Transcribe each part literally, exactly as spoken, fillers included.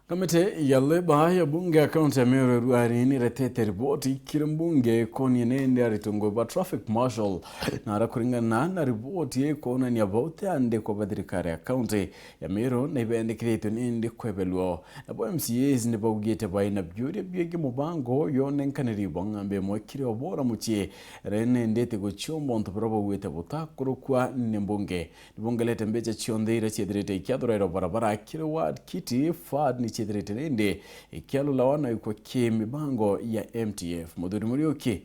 Kamiti ya Labour ya bunge ya kaunti ya Meru iruari niretete riboti kiri mbunge ikonie nindi aritungwe ba traffic marshal, na ara kuringana na riboti ikwonania bauti andikwa ba thirikari ya kaunti ya Meru na ibendekithitwe nindi kwebelwa. Nabo M C As nibaugite baina biuria biigi mubango yonenkaniri bwa ng'ambi imwe kiri Obora mucii, ri nindi iti guciomba untu buria baugite butakurukua ni mbunge. Nibongelete mbeca cionthe iria ciethirite ikiathurairwa barabara kiri ward kiti, fund ni ciethirite nindi ikialulawa na ikwa ki mibango ya M T F. Muthuri Muriuki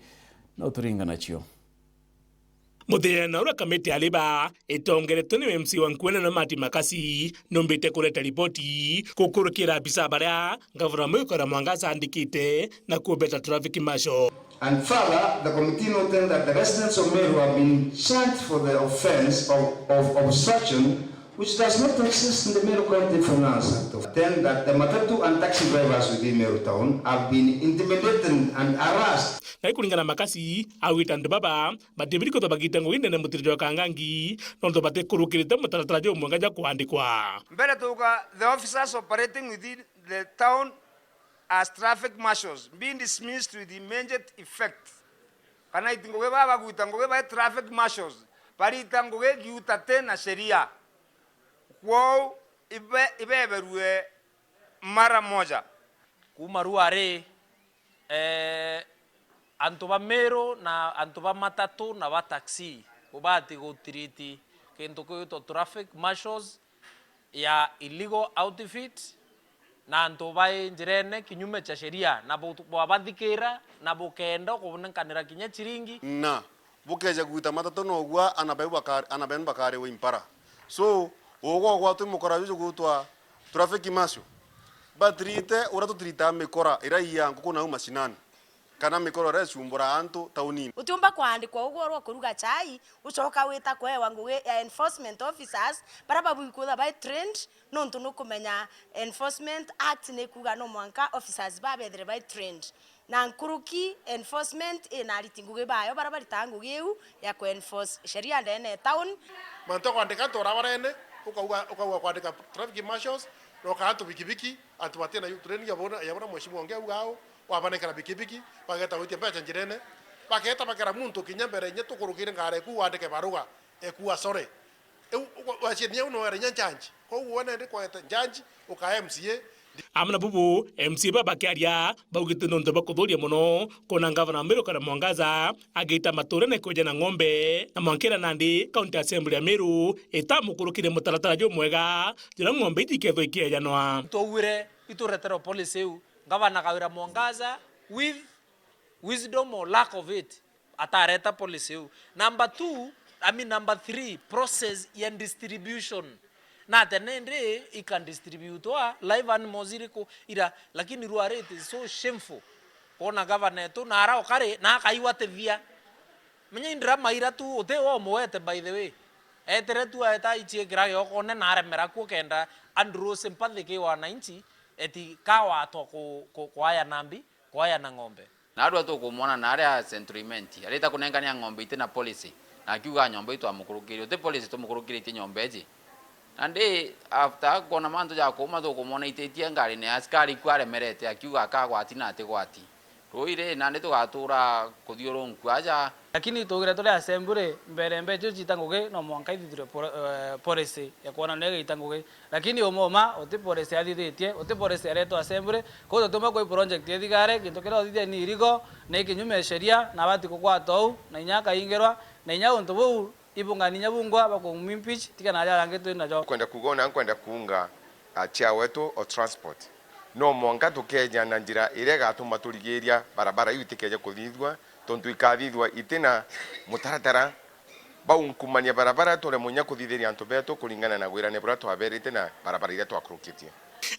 no turinga nacio. Muthenya uria kamiti ya Labour itongeretwe ni M C wa Nkuene na Mati Makasi numbite kureta riboti kukurukira abisa baria Ngavana Mwiru Kariuki Mwangaza andikite na kubeta traffic marshal. And further, the committee noted that the residents of Meru have been charged for the offence of, of obstruction, which does not exist in the Meru County Finance Act. Ten, that the matatu and taxi drivers within Meru town have been intimidated and harassed. Na ikuringana na Makasi, augite antu baba batibiri kwithwa bagita ngugi ndene mutirire jwa Kangangi, nontu batikurukirite mutaratara jumwega jwa kwandikwa. Mbere tuga, the officers operating within the town as traffic marshals being dismissed with immediate effect. Kana iti ngugi baba bagwita ngugi bai traffic marshals, barita ngugi giuta ti na sheria. Kwou ibe-, ibeberue mara moja. Kuuma ruari, eh, antu ba Meru na antu ba matatu na ba taxi bubati gutiriti kintu kiwitwa traffic marshals ya illegal outfit na antu bai njirene kinyume cha sheria, na bu-, bwabathikira na bukenda kunenkanira kinya chiringi. Na bukeja gwita matatu nogua ana beu baka-, ana benu bakariwa impara. So, ugwa gwatwi mukora juju gutwa traffic marshal. Batirite uria tutiritaa mikora iria iya nkuku nau mashinani, kana mikora iria icumbura antu taunini. Utiumba kwandikwa ugwe urwa kuruga chai, ucoka wita kwewa ngugi ya enforcement officers, baria babui kwithwa bai trained, nontu nukumenya Enforcement Act ni kuuga no mwanka officers babethire bai trained. Na nkuruki enforcement ina ariti ngugi bayo baria baritaga ngugi iu ya ku enforce sheria ndene ya town. Mantu ja kwandika antu barabarene, ukauga, ukauga kwandika traffic marshals, na ukaa antu bikibiki, antu batina training ya bona, ya bona mheshimiwa ungi auga au, wabanekera bikibiki, bageta gwitia mbeca njirene, bageta bakera muntu kinya mbere inya tukurukire ngari eku wandike baruga, eku a sorry. Iu, wa-, wacieni au no were inya njanji. Koguo wene ndi kwete njanji, ukaa M C A. Amwe na bubu, M C A baba bakiaria, baugite nontu bakuthuria mono, kwona ngavana Mwiru Kariuki Mwangaza agita maturene kweja na ng'ombe, na mwankira nandi County Assembly ya Meru itamukurukire mutaratara jumwega, jira ng'ombe iji ikethwa ikiejanwa. Twaugire, itureterwe policy iu, ngavana Kawira Mwangaza with wisdom or lack of it, atareta policy iu. Number two, I mean, number three, process ya distribution. Na tene ndi ika distributwa live animals iriku ira, lakini ruari it is so shameful. Kwona gavana etu na ara ukari na akaigwa tithia. Menya indira maira tu uti wo muwete, by the way. Etere tu aeta ichie kira giokone na aremera kuo kenda andrew sympathy ki wananchi eti kawatwa ku, ku, kwaya nambi. Kwaya na ng'ombe. Naarua tukumwona na aria Central Imenti, arita kunengania ng'ombe iti na policy, na akiuga nyomba itwamukurukirie. Uti policy tumukurukiritie nyomba iji. Nandi after kwona mantu ja kuuma tukumwona aititie ngarine ya askari ku aremerete, akiuga akagwati na atigwati. Ruiri, nandi tugatura kuthiurunku aja. Lakini tugire turi assembly, mbere mbeca iu ciita ngugi, no mwanka ithithirwe pol-, eh, policy ya kwona niyo igaita ngugi. Lakini umwe uma, uti policy athithitie, uti policy aretwa assembly, kwou tutiumba kwi project ithigare, gintu kiria uthithia ni irigo, ni kinyume ya sheria, na abati kukwatwa uu, na inya akaingirwa, na inya untu buu, ibung'ani inya bungwa bakumwimpeach, tiga na aria angi twi najo. Nkwenda kuuga una, nkwenda kuunga, a, chair wetu o transport. No mwanka tukeja na njira iria igatuma turigiria barabara iu itikeje kuthithua, tontu ikathithua itina mutaratara. Bau nkumania barabara, turemwe inya kuthithiria antu betu kuringana na wirane buria twaberite na barabara iria twakurukitie.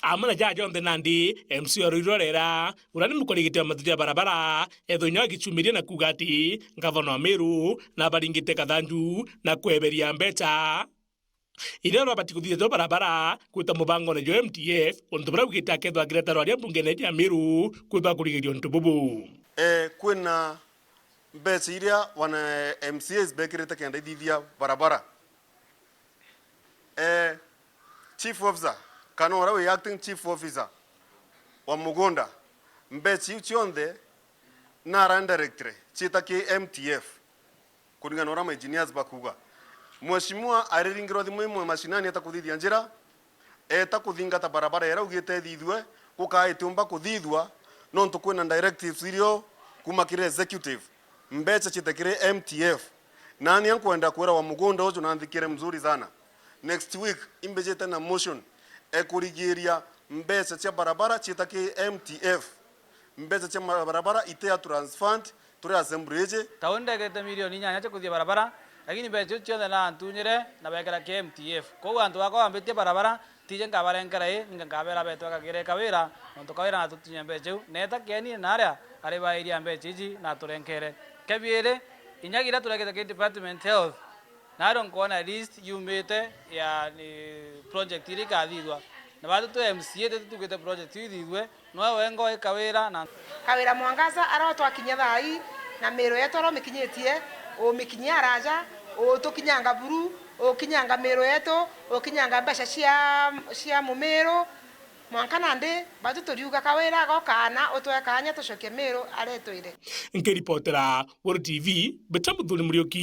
Amwe na jaja jonthe nandi, M C wa Ruiru Rera, uria ni mukurigiti wa matu ja barabara, ethwe inya agicumiria na kuuga ati ngavana wa Meru nabaringite kathanju na kweberia mbeca iria babati kuthithia jo barabara gwita mubangone jwa M T F, untu buria augite akethwa akireterwa aria mbungene ya Meru kwithwa kurigiria untu bubu. Eh, kwina mbeca iria wana M C As bekirite kenda ithithia barabara. Eh, chief officer, kana uria wi acting chief officer, wa mugunda, mbeca iu cionthe nara directly ciita ki M T F, kuringana na uria ma engineers bakuuga. Mheshimiwa ariringirwa thimu imwe mashinani eta kuthithia njira, eta kuthingata barabara iria augite ithithue, gukaa itiumba kuthithua, nontu kwina directives irio kuuma kiri executive. Mbeca ciite kiri M T F. Nani ankwenda kwira wa mugunda uju na nthikire mzuri sana. Next week, imbijite na motion ekurigiria mbeca cia barabara ciita ki M T F. Mbeca cia ma-, barabara ite ya trust fund, turi assembly iji. Tau ndegete milioni inyanya cia kuthia barabara, lakini mbeca iu cionthe naantunyire na bekira ki M T F. Kwou antu bakwa bambitie barabara, tije nkabarenkera ii, ninka nkabera betwe akagire kawira, nontu kawira natutunye mbeca iu. Neeta kieni naria ari bairia mbeca iji naturenkere. Kia biiri, inya kiria turegete ki department health, nario nkoona list yumite ya ni project iria ikathithua. Na batu twi M C A titutugite project iu ithithue, noe wenga oe kawira na Kawira Mwangaza arotwakinyia thaa ii, na miiro yetu aromikinyitie, umikinyia araja, utukinyanga buru, ukinyanga miiro yetu, ukinyanga mbeca cia, cia mumiru. Mwanka nandi, batu turiuga Kawira agokaana, utwe kaanya tucokie miiru aria itwire. Nkiripotera Weru T V, mbita Muthuri Muriuki.